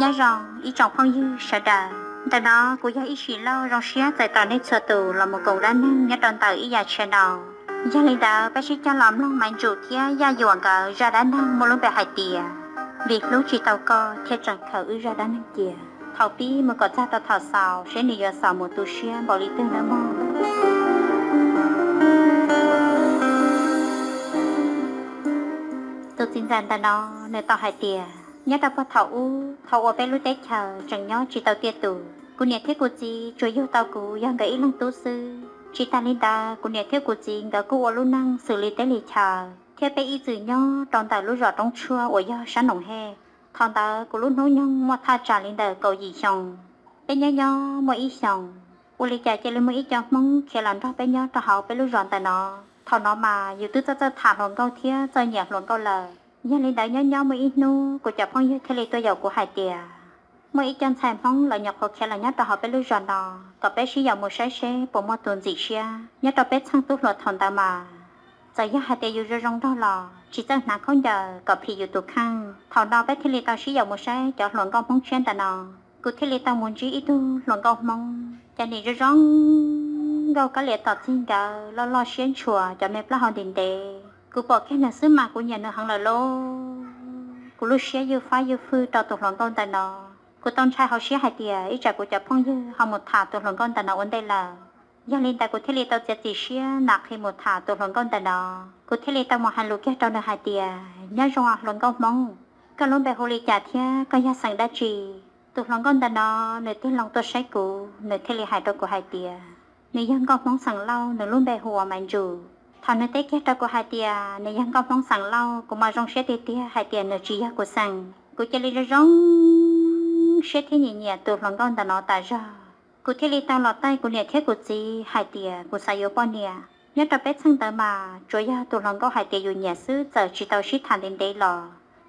Nyob zoo ib tsoom phooj ywg sawv daws, ntawm no kuv yog Ib Sim Lauj, zoo siab txais tos nej txhua tus los mus koom dab neeg nyob rau ntawm ib yam channel no. Yog li ntawd peb sib cog los mloog Maiv Ntsuj thiab Yaj Yuam nkawd zaj dab neeg muaj lub npe hais tias Vim Hlub Tsis Tau Koj Thiaj Tseem Khaws Wb Zaj Dab Neeg Cia. Thaum pib mus kom txog rau thaum xaus seb nws yuav xaus mus tu siab npaum li twg nawb mog. Tus txiv ntxawm ntawm no nws tau hais tias, nyob rau puag thaum ub, thaum uas peb lub teb chaws tseem nyob tsis tau tiaj tus, kuv niam thiab kuv txiv tsuas yug tau kuv yog nkawd ib leeg tub xwb. Tsis tas li ntawd, kuv niam thiab kuv txiv nkawd kuj ua lub neej xws li teb li chaw, thiab peb ib txwm nyob rau ntawm lub zos Roob Tshuaj uas yog sab Noom Hej. Thaum ntawd kuv lub hnub nyoog muaj thaj tsam li ntawm kaum yim xyoo. Peb nyob nyob muaj ib xyoos, ua li cas cia li muaj ib co Hmoob khiav los nrog peb nyob rau hauv peb lub zos ntawm no. Thaum no mas yus twb txawj txawj tham hluas nkauj thiab txawj nyiam hluas nkauj lawm. Yog li ntawd nyob nyob muaj ib hnub kuv cov phooj ywg thiaj li tuaj yaum kuv hais tias, muaj ib co ntxhais Hmoob lawv nyuam qhuav khiav los nyob rau hauv peb lub zos no, kom peb sib yaum mus saib seb puas muaj tus ntxim siab. Nyob rau peb txheej tub hluas thaum ntawd mas, txawm yog hais tias yus zoo zoo nraug los tsis txawj hnav khaub ncaws kom phim yus tus kheej. Thaum no peb thiaj li tau sib yaum mus saib cov hluas nkauj Hmoob tshiab ntawm no. Kuv thiaj li tau mus ntsib ib tug hluas nkauj Hmoob, cov niag zoo zoo nkauj kab lias tom txig nkawd, loj loj siab ntshua, cov me plaub hau ntev ntev. Kuv pom kiag nws xwb mas kuv nyiam nws heev lawm lauj. Kuv lub siab ywj fab ywj fwj rau tus hluas nkauj ntawm no. Kuv tau ntshai hauv siab hais tias ib tsam kuv cov phooj ywg ho mus tham tus hluas nkauj ntawm no ua ntej lawm. Yog li ntawd kuv thiaj li tau txiav txim siab nam qhi mus tham tus hluas nkauj ntawm no. Kuv thiaj li tau mus hais lus kiag rau nws hais tias, nyob zoo hluas nkauj Hmoob, koj lub npe hu li cas thiab koj yog xeem dab tsi? Tus hluas nkauj ntawm no nws tig loo tuaj saib kuv, nws thiaj li hais rau kuv hais tias, nws yog nkauj Hmoob xeem Lauj, nws lub npe hu ua Maiv Ntsuj. Thaum nws teb kiag rau kuv hais tias nws yog nkauj Hmoob xeem Lauj, kuv mas zoo siab tiag tiag hais tias nws tsis yog kuv xeem. Kuv cia li zoo zoo siab thiab nyiam nyiam tus hluas nkauj ntawm no tas zog. Kuv thiaj li tau los taij kuv niam thiab kuv txiv hais tias kuv xav yuav poj niam. Nyob rau peb txheej ntawd mas tsuas yog tus hluas nkauj hais tias yus nyiam xwb, txawm tsis tau sib tham ntev ntev los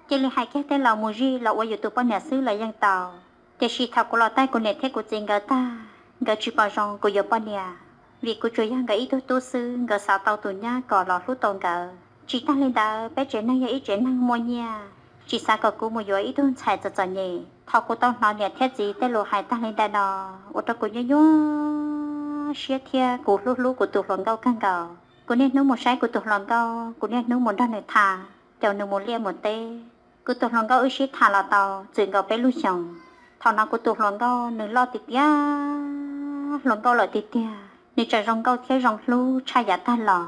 cia li hais kiag tej laus mus zij los ua yus tus poj niam xwb los yeej tau. Tiam sis thaum kuv los taij kuv niam thiab kuv txiv nkawd tag, nkawd tsis pom zoo kuv yuav poj niam, vim kuv tsuas yog nkawd ib tug tub xwb, nkawd xav tau tus nyab kom los hlub tau nkawd. Tsis tag li ntawd, peb tsev neeg yog ib tsev neeg muaj nyiaj, tsis xav kom kuv mus yuav ib tug ntxhais txom txom nyem. Thaum kuv tau hnov niam thiab txiv tej lus hais tag li ntawm no, ua rau kuv nyuaj nyuaj siab thiab kuv hlub hlub kuv tus hluas nkauj kawg nkaus. Kuv niaj hnub mus saib kuv tus hluas nkauj, kuv niaj hnub mus nrog nws tham, caum nws mus liaj mus teb. Kuv tus hluas nkauj wb sib tham los tau txwm nkaus peb lub xyoos. Thaum no kuv tus hluas nkauj nws loj tiag tiag, hluas nkauj lawm tiag tiag, nws tseem zoo nkauj thiab zoo hlub tshaj yav tag los.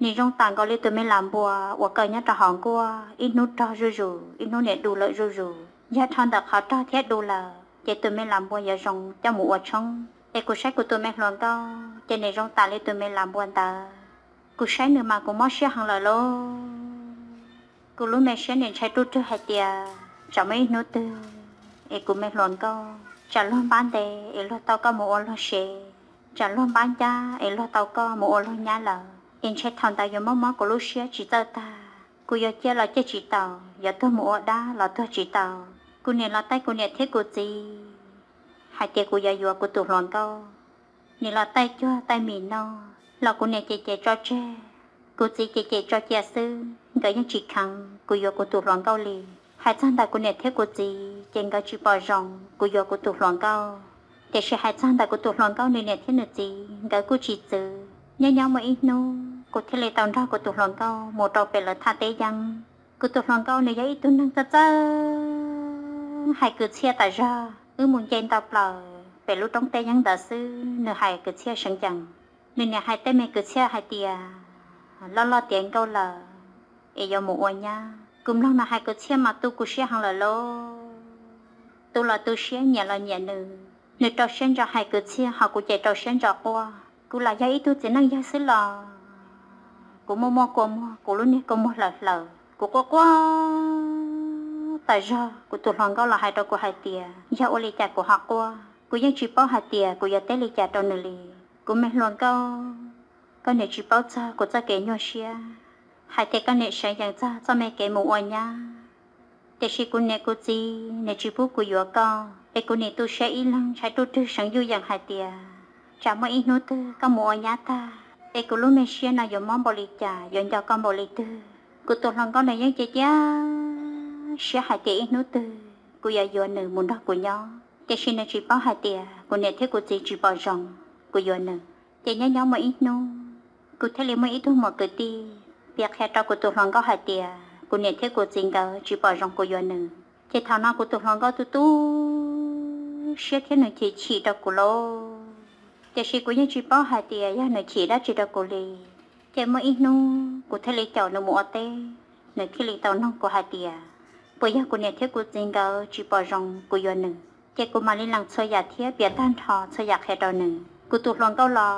Nws zoo tam nkaus li tus me lam npua uas kaw nyob rau hauv nkuaj, ib hnub rog zuj zus, ib hnub niam du lawm zuj zus. Yog dhau ntawm qhov rog thiab du lawm ces tus me lam npua yuav zoo coj mus ua tshoob. Es kuv saib kuv tus me hluas nkauj ces nws zoo tam li tus me lam npua ntawd. Kuv saib nws mas kuv mob siab heev lawm lauj. Kuv lub me siab nim ntshai ruj rwg hais tias tsam muaj ib hnub twg es kuv me hluas nkauj tsam luag npab nte es luag tau koj mus ua luag sev, tsam luag npab ncab es luag tau koj mus ua luag nyab lawm, es ntshe thaum ntawd yuav mob mob kuv lub siab tsis txawj tag. Kuv yuav ciaj los ciaj tsis tau, yuav tuag mus ua dab los tuag tsis tau. Kuv nim los taij kuv niam thiab kuv txiv hais tias kuv yuav yuav kuv tus hluas nkauj. Nim los taij cuag taij mis noj los kuv niam cem cem tso tseg, kuv txiv cem cem tso cia xwb, nkawd yeej tsis kheev kuv yuav kuv tus hluas nkauj li. Hais txog ntawm kuv niam thiab kuv txiv ces nkawd tsis pom zoo kuv yuav kuv tus hluas nkauj. Tiam sis hais txog ntawm kuv tus hluas nkauj nws niam thiab nws txiv nkawd kuj tsis txwv. Nyob nyob muaj ib hnub kuv thiaj li tau nrog kuv tus hluas nkauj mus rau pem lawv thaj teb yeeb. Kuv tus hluas nkauj nws yog ib tug neeg txawj txawj hais kwv txhiaj tas zog. Wb mus nce ntau plaws pem lub roob teb yeeb ntawd xwb nws hais kwv txhiaj seev cees. Nws niam hais tej me kwv txhiaj hais tias, loj loj tiav nkauj lawm es yuav mus ua nyab. Kuv mloog nws hais kwv txhiaj mas tu kuv siab heev lawm lauj. Tu los tu siab, nyiam los nyiam nws. Nws rau siab ntso hais kwv txhiaj ho kuv ces rau siab ntso quaj. Kuv los yog ib tug txiv neej yawg xwb los kuv muaj muaj kua muag, kuv lub niag kua muag hlawv hlawv, kuv quaj quaj tas zog. Kuv tus hluas nkauj los hais rau kuv hais tias yog ua li cas kuv ho quaj. Kuv yeej tsis paub hais tias kuv yuav teb li cas rau nws li. Kuv me hluas nkauj, koj niam tsis paub txog kuv txoj kev nyuaj siab hais tias koj niam seev yees txog txoj me kev mus ua nyab. Tiam sis kuv niam kuv txiv nws tsis pub kuv yuav koj, es kuv nim tu siab ib leeg ntshai ruj rwg seev yuj yeem hais tias tsam muaj ib hnub twg koj mus ua nyab tag es kuv lub me siab no yuav mob npaum li cas, yuav nco koj npaum li twg. Kuv tus hluas nkauj nws yeej cia cia siab hais tias ib hnub twg kuv yuav yuav nws mus nrog kuv nyob, tiam sis nws tsis paub hais tias kuv niam thiab kuv txiv tsis pom zoo kuv yuav nws. Ces nyob nyob muaj ib hnub, kuv thiaj li muaj ib tug muam kwv tij piav qhia rau kuv tus hluas nkauj hais tias kuv niam thiab kuv txiv nkawd tsis pom zoo kuv yuav nws. Ces thaum no kuv tus hluas nkauj tu tu siab thiab nws chim chim rau kuv lauj, tiam sis kuv yeej tsis paub hais tias yog nws chim dab tsi rau kuv li. Ces muaj ib hnub kuv thiaj li caum nws mus ua teb, nws thiaj li tau nug kuv hais tias puas yog kuv niam thiab kuv txiv nkawd tsis pom zoo kuv yuav nws. Ces kuv mam li lees txhua yam thiab piav tag nrho txhua yam qhia rau nws. Kuv tus hluas nkauj los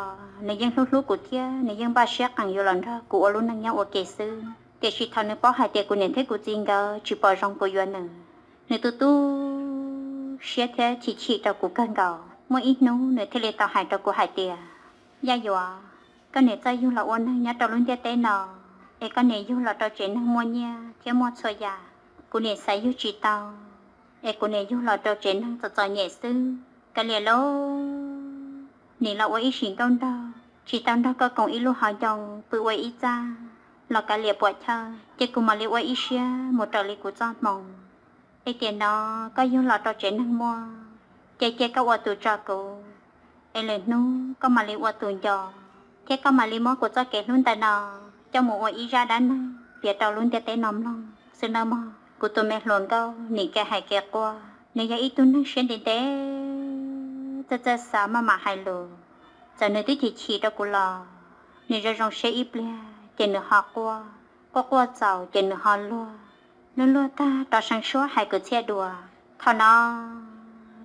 nws yeej hlub hlub kuv thiab nws yeej npaj siab qees yuav los nrog kuv ua lub neej nyob ua ke xwb, tiam sis thaum nws paub hais tias kuv niam thiab kuv txiv nkawd tsis pom zoo kuv yuav nws, nws tu tu siab thiab chim chim rau kuv kawg nkaus. Muaj ib hnub nws thiaj li tau hais rau kuv hais tias, Yaj Yuam, koj niam txawj yug los ua neeg nyob rau lub ntiaj teb no, es koj niam yug los rau tsev neeg muaj nyiaj thiab muaj txhua yam. Kuv niam xaiv yug tsis tau, es kuv niam yug los rau tsev neeg txom txom nyem xwb. Kav liam lauj, nim los ua ib sim nkauj nraug tsis tau nrog koj koom ib lub hauv ncoo pw ua ib txaj, los kav liam puam chawj, ces kuv mam li ua ib siab mus raws li kuv txoj hmoo. Es tiam no koj yug los rau tsev neeg muaj, ces cia koj ua tus tso kuv, es lwm hnub koj mam li ua tus nco, thiab koj mam li muab kuv txoj kev hlub ntawm no coj mus ua ib zaj dab neeg piav rau lub ntiaj teb no mloog xwb nawb mog. Kuv tus me hluas nkauj nim kev hais kev quaj, nws yog ib tug neeg siab ntev ntev, txawj txawj xav maj mam hais lus. Txawm nws twb chim chim rau kuv los nws zoo zoo siab ib pliag ces nws ho quaj, quaj quaj txaus ces nws ho luag, luag luag tag rov seev suab hais kwv txhiaj dua. Thaum no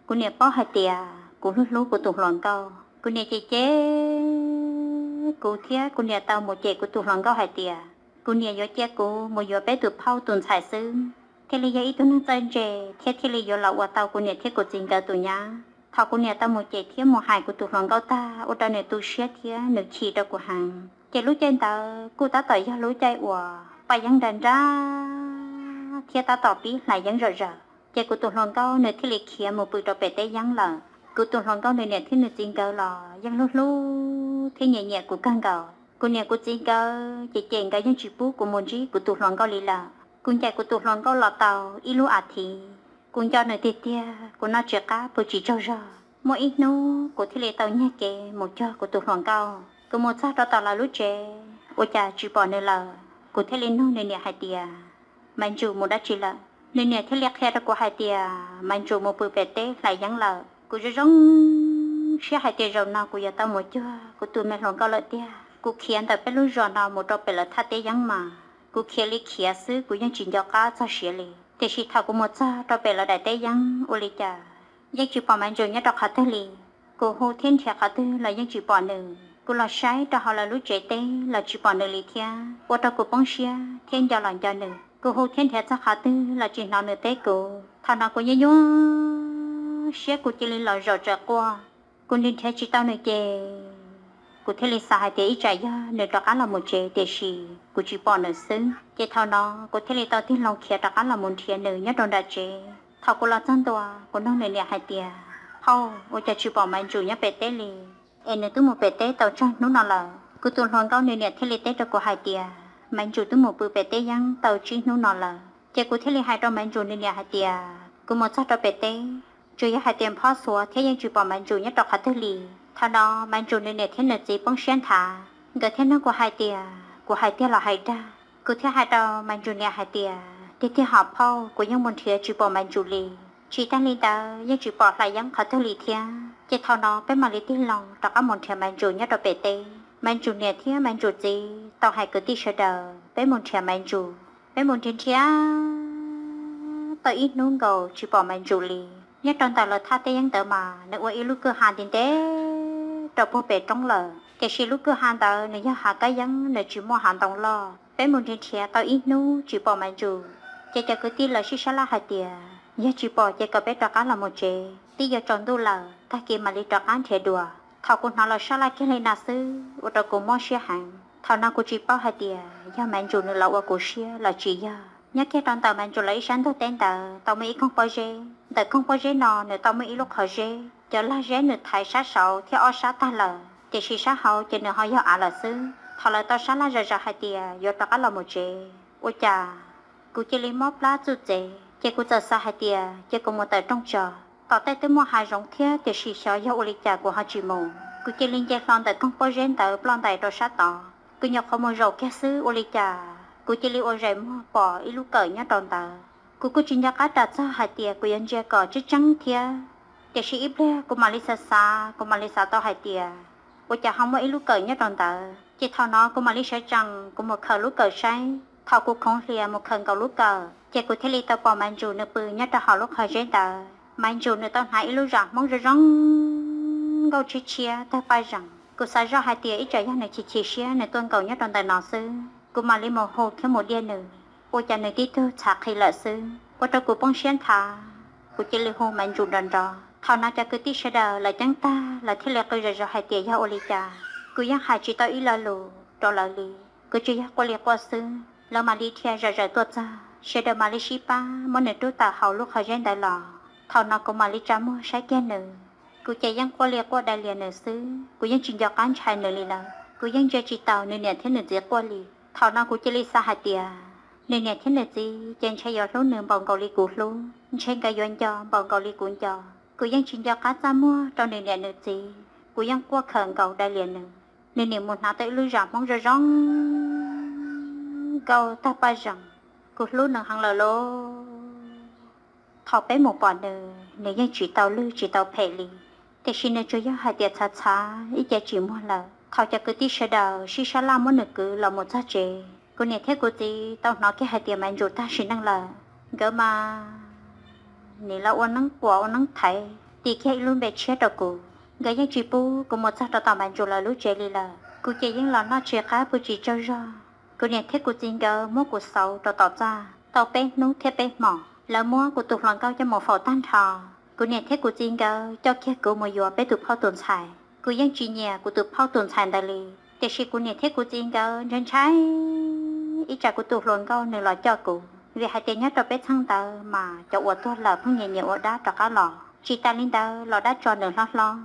kuv niam paub hais tias kuv hlub hlub kuv tus hluas nkauj, kuv niam cem cem kuv thiab kuv niam tau mus cem kuv tus hluas nkauj hais tias kuv niam yuav cia kuv mus yuav peb tus phauj tus ntxhais xwb, thiaj li yog ib tug neeg txawj ntse thiab thiaj li yuav los ua tau kuv niam thiab kuv txiv nkawd tus nyab. Thaum kuv niam tau mus cem thiab mus hais kuv tus hluas nkauj tag ua rau nws tu siab thiab nws chim rau kuv heev, ces lub caij ntawd kuj tab tom yog lub caij uas paj yeeb nra nra thiab tab tom pib hlais yeeb zom zaws. Ces kuv tus hluas nkauj nws thiaj li khiav mus pw rau pem teb yeeb lawm. Kuv tus hluas nkauj nws niam thiab nws txiv nkawd los yeej hlub hlub thiab nyiam nyiam kuv kawg nkaus. Kuv niam kuv txiv nkawd ces cem nkawd yeej tsis pub kuv mus ntsib kuv tus hluas nkauj li lawm. Kuv ncaim kuv tus hluas nkauj los tau ib lub as thiv, kuv nco nws tiag tiag, kuv noj tsis qab pw tsis tsaug zog. Muaj ib hnub kuv thiaj li tau nyiag kev mus cuag kuv tus hluas nkauj. Kuv mus txog rau tom lawv lub tsev ua cas tsis pom nws lawm. Kuv thiaj li nug nws niam hais tias, Maiv Ntsus mus dab tsi lawm? Nws niam thiaj li qhia rau kuv hais tias Maiv Ntsus mus pw pem teb hlais yeeb lawm. Kuv zoo zoo siab hais tias zaum no kuv yuav tau mus cuag kuv tus me hluas nkauj lawm tiag. Kuv khiav ntawm peb lub zos no mus rau pem lawv thaj teb yeeb mas kuv khiav li khiav xwb, kuv yeej tsis nco qab txog siav li. Tiam sis thaum kuv mus txog rau pem lawv daim teb yeeb ua li cas yeej tsis pom Maiv Ntsus nyob rau qhov twg li. Kuv hu thiab nrhiav qhov twg los yeej tsis pom nws. Kuv los saib rau hauv lawv lub tsev teb los tsis pom nws li thiab, ua rau kuv poob siab thiab nco los nco nws. Kuv hu thiab nrhiav txog qhov twg los tsis hnov nws teb kuv. Thaum no kuv nyuaj nyuaj siab, kuv cia li los zaum tsawv quaj. Kuv nrhiav nrhiav tsis tau nws ces kuv thiaj li xav hais tias ib tsam yog nws rov qab los mus tsev, tiam sis kuv tsis pom nws xwb. Ces thaum no kuv thiaj li tau tig loo khiav rov qab los mus nrhiav nws nyob rau nram tsev. Thaum kuv los txog ntua, kuv nug nws niam hais tias, Phauj, ua cas tsis pom Maiv Ntsus nyob pem teb li? Es nws twb mus pem teb tau tsawg hnub no lawm? Kuv tus hluas nkauj nws niam thiaj li teb rau kuv hais tias, Maiv Ntsus twb mus pw pem teb yeeb tau tsib hnub no lawm. Ces kuv thiaj li hais rau Maiv Ntsus nws niam hais tias, Kuv mus txog rau pem teb, tsuas yog hais tias phob xuav thiab yeej tsis pom Maiv Ntsus nyob rau qhov twg li. Thaum no Maiv Ntsus nws niam thiab nws txiv poob siab nthav, nkawd thiaj nug kuv hais tias kuv hais tiag los hais dag. Kuv thiaj hais rau Maiv Ntsus niam hais tias, Tiag tiag hos phauj, kuv yeej mus nrhiav tsis pom Maiv Ntsus li. Tsis tag li ntawd yeej tsis pom hlais yeeb qhov twg li thiab. Ces thaum no peb mam li tig loo rov qab mus nrhiav Maiv Ntsus nyob rau pem teb. Maiv Ntsus niam thiab Maiv Ntsus txiv tau hais kwv tij sawv daws peb mus nrhiav Maiv Ntsus. Peb mus nrhiav nrhiav tau ib hnub nkaus tsis pom Maiv Ntsus li. Nyob rau ntawm lawv thaj teb yeeb ntawd mas nws ua ib lub kwj ha ntev ntev rau puag pem roob lawm, tiam sis lub kwj ha ntawd nws yog hav kab yeeb, nws tsis muaj hav ntoo loj. Peb mus nrhiav nrhiav tau ib hnub tsis pom Maiv Ntsus, ces cov kwv tij lawv sib sab laj hais tias, Yog tsis pom ces kom peb rov qab los mus tsev, twb yuav tsaus ntuj lawm, tag kis mam li rov qab nrhiav dua. Thaum kuv hnov lawv sab laj kiag li no xwb ua rau kuv mob siab heev. Thaum no kuv tsis paub hais tias yog Maiv Ntsus nws los ua kuv siab los tsis yog. Nyob kiag rau ntawm Maiv Ntsus lawv ib sab ntug teb ntawd tau muaj ib koog pob zeb. Ntawm koog pob zeb no nws tau muaj ib lub qhov zeb, cov lag zeb nws thaiv sab saud thiab ob sab tag lawm, tiam sis sab hauv ces nws ho yog av lawm xwb. Thaum lawv tau sab laj zom zaws hais tias yuav rov qab los mus tsev, ua cas kuv cia li mob plab txuj txev, Ces kuv txawm xav hais tias ces kuv mus tawm rooj tso, tom tej twb muaj hav zoov thiab tiam sis xyov yog ua li cas kuv ho tsis mus. Kuv cia li nce hlo ntawm koog pob zeb ntawd ploj ntais rau sab tod. Kuv nyuam qhuav mus zaum kiag xwb ua li cas kuv cia li ua zais muag pom ib lub kawm nyob rau ntawd. Kuv kuj tsis nco qab ras txog hais tias kuv yuav ntsia kom tseeb tseeb thiab, tiam sis ib pliag kuv mam li xav xav, kuv mam li xav tau hais tias ua cas ho muaj ib lub kawm nyob rau ntawd. Ces thaum no kuv mam li sawv tsees kuv mus khaws lub kawm saib. Thaum kuv khoov hlias mus khaws nkaus lub kawm ces kuv thiaj li tau pom Maiv Ntsus nws pw nyob rau hauv lub qhov zeb ntawd. Maiv Ntsus nws tau hnav ib lub zam Hmoob zoo zoo nkauj tshiab tshiab tawg paj zeem. Kuv xav zoj hais tias ib tsam yog nws chim chim siab nws tuaj nkaus nyob rau ntawm no xwb, kuv mam li mus hu thiab mus diaj nws, ua cas nws tib tug txhav qhi lawm xwb, ua rau kuv poob siab nthav. Kuv cia li hu Maiv Ntsus nrov nrov. Thaum no cov kwv tij sawv daws lawv ceeb tag lawv thiaj li qw zom zaws hais tias yog ua li cas. Kuv yeej hais tsis tau ib lo lus rau lawv li, kuv tsuas yog quaj li quaj xwb. Lawv mam li dhia zom zaws tuaj txog, sawv daws mam li sib pab muab nws rub tawm hauv lub qhov zeb ntawd los. Thaum no kuv mam li tsa muag saib kiag nws, kuv ces yeej quaj li quaj dai lias nws xwb, kuv yeej tsis nco qab ntshai nws li lawm. Kuv yeej ntsia tsis taus nws niam thiab nws txiv quaj li. Thaum no kuv cia li xav hais tias nws niam thiab nws txiv ces ntshe yuav hlub nws npaum nkaus li kuv hlub, ntshe nkawd yuav nco npaum nkaus li kuv nco. Kuv yeej tsis nco qab txaj muag rau nws niam nws txiv, kuv yeej quaj khawm nkaus dai lias nws. Nws nim mus hnav tau ib lub zam Hmoob zoo zoo nkauj tawg paj zeem, kuv hlub nws heev lawm lauj. Thaum peb mus pom nws, nws yeej tsis tau lwj tsis tau phem li, tiam sis nws tsuas yog hais tias txhav txhav ib ce tsis muag lawm. Thaum cov kwv tij sawv daws sib sab laj muab nws kwv los mus txog tsev, kuv niam thiab kuv txiv tau hnov kiag hais tias Maiv Ntsus tag sim neej lawm. Nkawd mas nim los ua neeb quas ua neeb thaiv, tis kiag ib lub npe tshiab rau kuv. Nkawd yeej tsis pub kuv mus txog rau tom Maiv Ntsus lawv lub tsev li lawm. Kuv ces yeej los noj tsis qab pw tsis tsaug zog. Kuv niam thiab kuv txiv nkawd muab kuv xauv rau tom txaj tau peb hnub thiab peb hmos, lawv muab kuv tus hluas nkauj coj mus faus tag nrho. Kuv niam thiab kuv txiv nkawd coj kiag kuv mus yuav peb tus phauj tus ntxhais. Kuv yeej tsis nyiam kuv tus phauj tus ntxhais ntawd li, tiam sis kuv niam thiab kuv txiv nkawd ntshai ntshai ib tsam kuv tus hluas nkauj nws los coj kuv, vim hais tias nyob rau peb txheej ntawd mas cov uas tuag lawm pheej nyias nyias ua dab rov qab los. Tsis tas li ntawd los dab tso nws hlob hlob,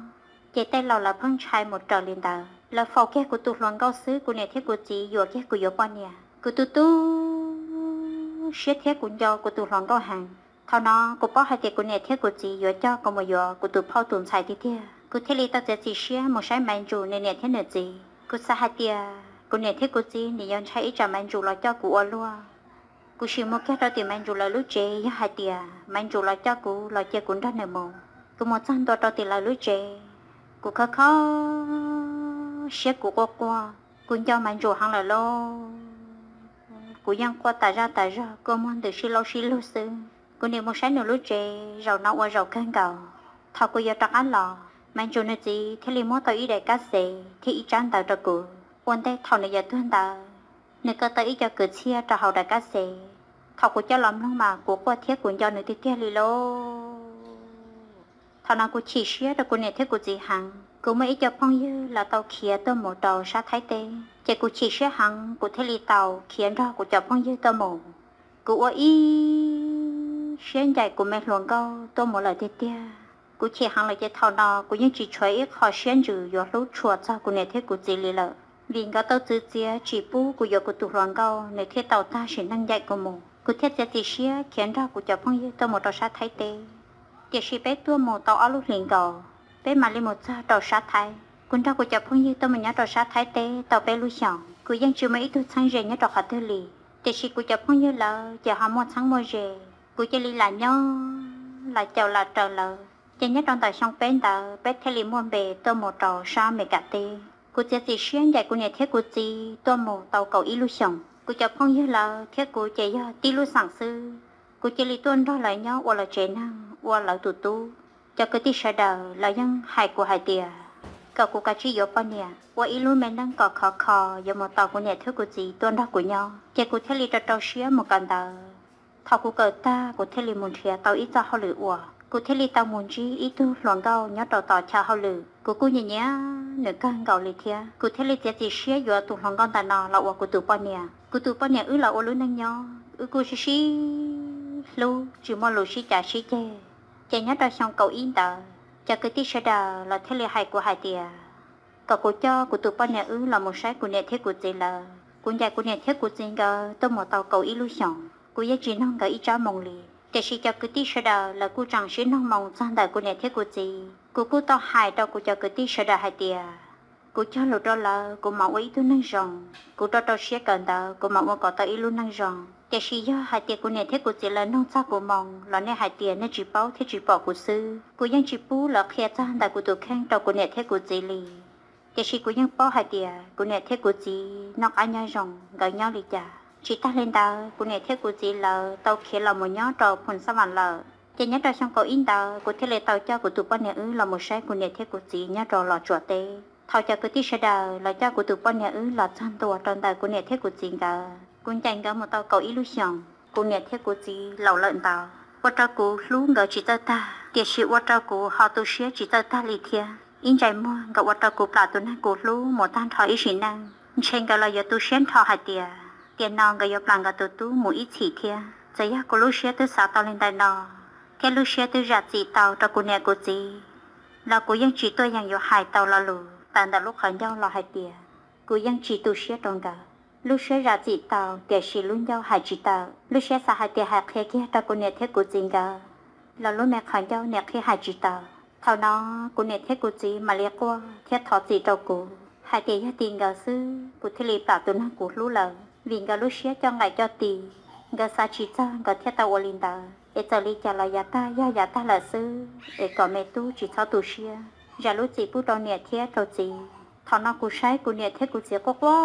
ces tej laus lawv pheej ntshai mus raws li ntawd. Lawv faus kiag kuv tus hluas nkauj xwb kuv niam thiab kuv txiv yuam kiag kuv yuav poj niam. Kuv tu tu siab thiab kuv nco kuv tus hluas nkauj heev. Thaum no kuv paub hais tias kuv niam thiab kuv txiv yuav coj kuv mus yuav kuv tus phauj tus ntxhais tiag tiag, kuv thiaj li tau txiav txim siab mus saib Maiv Ntsus nws niam thiab nws txiv. Kuv xav hais tias kuv niam thiab kuv txiv nws yuav ntshai ib tsam Maiv Ntsus los coj kuv ua luaj. Kuv sim mus kiag rau tim Maiv Ntsus lawv lub tsev, yog hais tias Maiv Ntsus los coj kuv los cia kuv nrog nws mus. Kuv mus txog ntua rau tim lawv lub tsev, kuv khob khob siab kuv quaj quaj, kuv nco Maiv Ntsus heev lawm lauj. Kuv yeej quaj tas zaj tas zog kua muag ntws sib laub sib lug xwb. Kuv nim mus saib nws lub tsev, zaum no ua zaum kawg nkaus. Thaum kuv yuav rov qab los, Maiv Ntsus nws txiv thiaj li muab tau ib daim kab xev thiab ib tsab ntawv rau kuv ua ntej thaum nws yuav tuag ntawd. Nws kaw tau ib co kwv txhiaj rau hauv daim kab xev. Thaum kuv coj los mloog mas kuv quaj thiab kuv nco nws tiag tiag li lauj. Thaum no kuv chim siab rau kuv niam thiab kuv txiv heev. Kuv muaj ib co phooj ywg lawv tau khiav tuaj mus rau sab Thaib teb, ces kuv chim siab heev kuv thiaj li tau khiav nrog kuv cov phooj ywg tuaj mus. Kuv ua ib siab ncaim kuv me hluas nkauj tuaj mus lawm tiag tiag. Kuv chim heev lawm ces thaum no kuv yeej tsis tshuav ib qho siab ntsws yuav hlub tshua txog kuv niam thiab kuv txiv li lawm, vim nkawd tau txwv txiav tsis pub kuv yuav kuv tus hluas nkauj nws thiaj tau tag sim neej ncaim kuv mus. Kuv thiaj txiav txim siab khiav nrog kuv cov phooj ywg tuaj mus rau sab Thaib teb. Tiam sis peb tuaj mus tau ob lub hlis nkaus, peb mam li mus txog rau sab Thaib. Kuv nrog kuv cov phooj ywg tuaj mus nyob rau sab Thaib teb tau peb lub xyoos, kuv yeej tsis muaj ib tug txheeb ze nyob rau qhov twg li. Tiam sis kuv cov phooj ywg lawv ces ho muaj txheeb muaj ze, kuv cia li lam nyob lam caum lam raws lawv. Ces nyob rau ntawm xyoo peb ntawd peb thiaj li muaj npe tuaj mus rau sab Amelikas teb. Kuv txiav txim siab ncaim kuv niam thiab kuv txiv tuaj mus tau kaum ib lub xyoos. Kuv cov phooj ywg lawv thiab kuv ces yog tib lub xeem xwb. Kuv cia li tuaj nrog lawv nyob ua lawv tsev neeg ua lawv tus tub. Cov kwv tij sawv daws lawv yeej hais kuv hais tias kom kuv kav tsij yuav poj niam ua ib lub me neej kom khov kho yuav mus tos kuv niam thiab kuv txiv tuaj nrog kuv nyob. Ces kuv thiaj li rau rau siab mus kawm ntawv. Thaum kuv kawm tag kuv thiaj li mus nrhiav tau ib txoj hauj lwm ua, kuv thiaj li tau mus ntsib ib tug hluas nkauj nyob rau tom chaw hauj lwm. Kuv kuj nyiam nyiam nws kawg nkaus li thiab, kuv thiaj li txiav txim siab yuav tus hluas nkauj ntawm no los ua kuv tus poj niam. Kuv tus poj niam wb los ua lub neej nyob wb kuj sib sib hlub tsis muaj lus sib cav sib ceg. Ces nyob rau xyoo kaum ib ntawd cov kwv tij sawv daws los thiaj li hais kuv hais tias kom kuv coj kuv tus poj niam wb los mus saib kuv niam thiab kuv txiv lawv. Kuv ncaim kuv niam thiab kuv txiv nkawd tuaj mus tau kaum ib lub xyoos, kuv yeej tsis nug nkawd ib tsab moo li. Tiam sis cov kwv tij sawv daws lawv kuj tseem sib noog moo txog ntawm kuv niam thiab kuv txiv. Kuv kuj tau hais rau kuv cov kwv tij sawv daws hais tias, kuv cog lus rau lawv kuv mam ua ib tug neeg zoo, kuv rau rau siab kawm ntawv kuv mam ua kom tau ib lub neej zoo. Tiam sis yog hais tias kuv niam thiab kuv txiv lawv noog txog kuv moo los nej hais tias nej tsis paub thiab tsis pom kuv xwb. Kuv yeej tsis pub lawv qhia txog ntawm kuv tus kheej rau kuv niam thiab kuv txiv li. Tiam sis kuv yeej paub hais tias kuv niam thiab kuv txiv noj qab nyob zoo, nkawd nyob li cas. Tsis tag li ntawd, kuv niam thiab kuv txiv lawv tau khiav los mus nyob rau Phoos Xab Vam lawm. Ces nyob rau xyoo kaum ib ntawd kuv thiaj li tau coj kuv tus poj niam wb los mus saib kuv niam thiab kuv txiv nyob rau Los Tsuas teb. Thaum cov kwv tij sawv daws los coj kuv tus poj niam wb los txog ntua rau ntawm kuv niam thiab kuv txiv nkawd, kuv ncaim nkawd mus tau kaum ib lub xyoos, kuv niam thiab kuv txiv laus lawm ntau. Ua rau kuv hlub nkawd tsis txawj tag, tiam sis ua rau kuv ho tu siab tsis txawj tag li thiab. Ib ntsais muag nkawd ua rau kuv plam tus neeg kuv hlub mus tag nrho ib sim neej. Ntshe nkawd los yuav tu siab nrho hais tias, tiam no nkawd yuav plam nkawd tus tub mus ib txhis thiab. Txawm yog kuv lub siab twb xav tau li ntawm no, thiab lub siab twb zam txim tau rau kuv niam kuv txiv, los kuv yeej tsis tuaj yeem yuav hais tau lo lus tawm ntawm lub qhov ncauj los hais tias kuv yeej tsis tu siab rau nkawd. Lub siab zam txim tau, tiam sis lub ncauj hais tsis tau. Lub siab xav hais tias hais qhia kiag rau kuv niam thiab kuv txiv nkawd, los lub me qhov ncauj niam qhib hais tsis tau. Thaum no, kuv niam thiab kuv txiv mam li quaj thiab thov txim rau kuv hais tias yog tim nkawd xwb kuv thiaj li plam tus neeg kuv hlub lawm, vim nkawd lub siab coj nqaim coj tis, nkawd xav tsis txog nkawd thiaj tau ua li ntawd. Es txawm li cas los yav tag yog yav tag lawm xwb, es kom me tub tsis txhob tu siab, zam lub txim pub rau niam thiab rau txiv. Thaum no kuv saib kuv niam thiab kuv txiv quaj quaj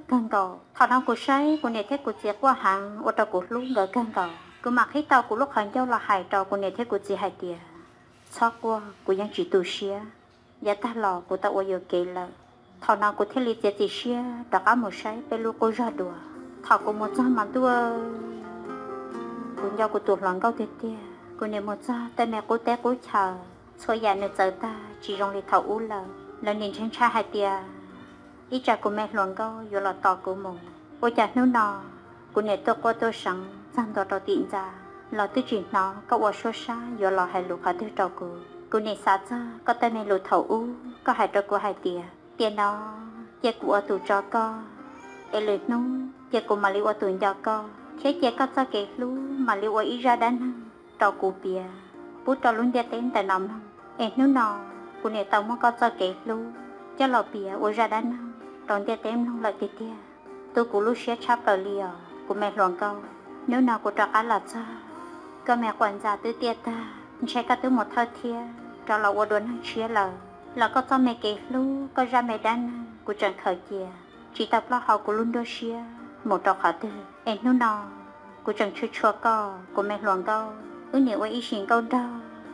kawg nkaus. Thaum no kuv saib kuv niam thiab kuv txiv quaj heev ua rau kuv hlub nkawd kawg nkaus. Kuv mam qhib tau kuv lub qhov ncauj los hais rau kuv niam thiab kuv txiv hais tias, txhob quaj, kuv yeej tsis tu siab. Yav tag los kuv tau ua yuam kev lawm. Thaum no kuv thiaj li txiav txim siab rov qab mus saib peb lub qub zog dua. Thaum kuv mus txog mas ntuj, kuv nco kuv tus hluas nkauj tiag tiag. Kuv nim mus txog tej me qub teb qub chaw, txhua yam nws txawv tag tsis zoo li thaum ub lawm. Lawv nim ntshai ntshai hais tias ib tsam kuv me hluas nkauj yuav los tos kuv mus. Ua cas hnub no kuv nim tuaj quaj tuaj seev txog ntua rau tim ntxa los twb tsis hnov koj ua suab sab yuav los hais lus qhov twg rau kuv. Kuv nim xav txog koj tej me lus thaum ub koj hais rau kuv hais tias, tiam no cia kuv ua tus tso koj, es lwm hnub cia kuv mam li ua tus nco koj, thiab cia koj txoj kev hlub mam li ua ib zaj dab neeg rau kuv piav pub rau lub ntiaj teb ntawm no mloog. Es hnub no kuv nim tau muab koj txoj kev hlub coj los piav ua zaj dab neeg rau ntiaj teb mloog lawm tiag tiag. Tu kuv lub siab tshaj plaws li os kuv me hluas nkauj. Hnub no kuv rov qab los txog, koj me quas ntxa twb tiaj tag, ntshe koj twb mus thawj thiab rov los ua dua neeg tshiab lawm, los koj txoj me kev hlub, koj zaj me dab neeg kuv tseem khaws cia tsis tau ploj hauv kuv lub nruab siab mus rau qhov twg. Es hnub no kuv tseem tshua tshua koj kuv me hluas nkauj. Wb nim ua ib sim nkauj nraug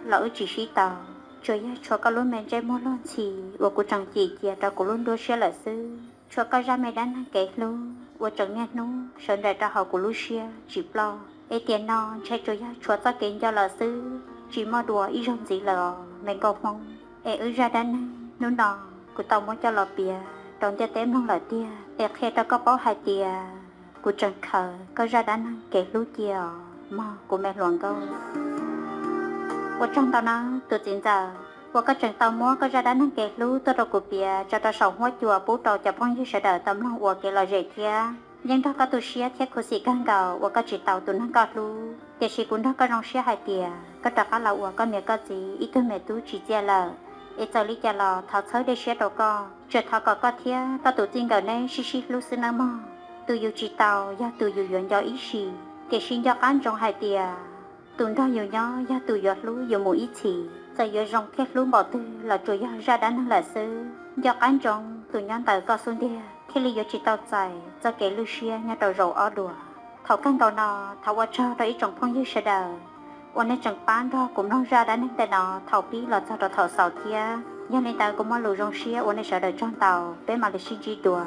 los wb tsis sib tau, tsuas yog tshua koj lub me ntsej muag luag ntxhi uas kuv tseem cim cia rau kuv lub nruab siab lawm xwb. Tshua koj zaj me dab neeg kev hlub uas tseem niaj hnub sawv nraim rau hauv kuv lub siab tsis ploj. Es tiam no ntshe tsuas yog tshua txoj kev nco lawm xwb, tsis muaj dua ib zaug ntxiv lawm os me nkauj Hmoob. Es wb zaj dab neeg hnub no kuv tau muab coj los piav rau ntiaj teb mloog lawm tiag. Es qhia rau koj paub hais tias kuv tseem khaws koj zaj dab neeg kev hlub cia os mog kuv me hluas nkauj. Ua tsaug ntau nawb tus txiv ntxawm uas koj tseem tau muab koj zaj dab neeg kev hlub tuaj rau kuv piav tso rau saum huab cua pub rau cov phooj ywg sawv daws tau mloog ua kev lom zem thiab. Yeej nrog koj tu siab thiab khuv xim kawg nkaus uas koj tsis tau tus neeg koj hlub, tiam sis kuv nrog koj zoo siab hais tias koj rov qab los ua koj niam koj txiv ib tug me tub tsim txiaj lawm. Es txawm li cas los thov txhawb dej siab rau koj, tsuas thov kom koj thiab koj tus txij nkawm neb sib sib hlub xwb nawb mog. Tus yus tsis tau yog tus yus yuav nco ib sim, tiam sis nco qab ntsoov hais tias tus nrog yus nyob yog tus yuav hlub yus mus ib txhis. Txawm yuav zoo thiab hlub npaum twg los tsuas yog zaj dab neeg lawm xwb. Nco qab ntsoov tus nyob ntawm koj xub ntiag thiaj li yuav tsis tau txais txoj kev lwj siab nyob rau zaum ob dua. Thaum kawg nkaus no thov ua tsaug rau ib tsoom phooj ywg sawv daws uas nej tseem pab nrog kuv mloog zaj dab neeg ntawm no thaum pib los txog rau thaum xaus thiab. Yog li ntawd kuv muaj lus zoo siab ua nej sawv daws tsaug ntau, peb mam li sib ntsib dua.